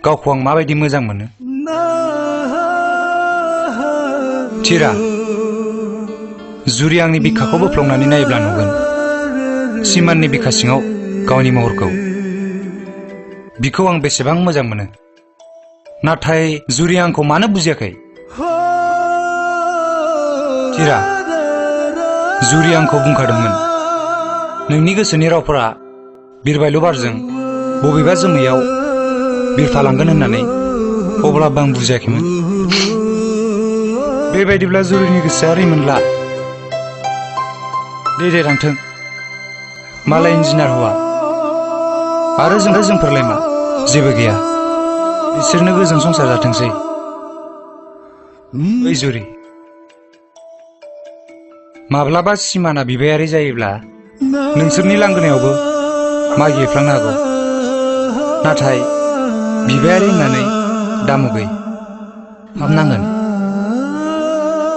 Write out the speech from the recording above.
गावखौ आं माबायदि मोजां मोनो। थिरा, जुरि आंनि बिखाखौ बोफ्लंनानै नायोब्ला नुगोन सिमाननि बिखा सिङाव गावनि महरखौ। बिखौ आं बेसेबां मोजां मोनो, नाथाय जुरि आंखौ मानो बुजियाखै? थिरा, जुरि आंखौ बुंखादोंमोन नोंनि गोसोनि रावफोरा बिरबायलु बारजों बबेबा जोमैयाव बिरफालांगोन होननानै, अब्लाबो आं बुजियाखैमोन। बेबायदिब्ला जुरिनि गोसोआ रैमोनला। दे थांथों, मालाय इन्जिनियार हौवा आरो जोंफोरलाय मा, जेबो गैया। बिसोरनो गोजोन संसार जाथोंसै। ओइ जुरि, माब्लाबा सिमाना बिबायारि जायोब्ला नोंसोरनि लांगोनायावबो मागिहैफ्लांनो हागौ, नाथाय बिबायारि होननानै दामुगै हाबनांगोन।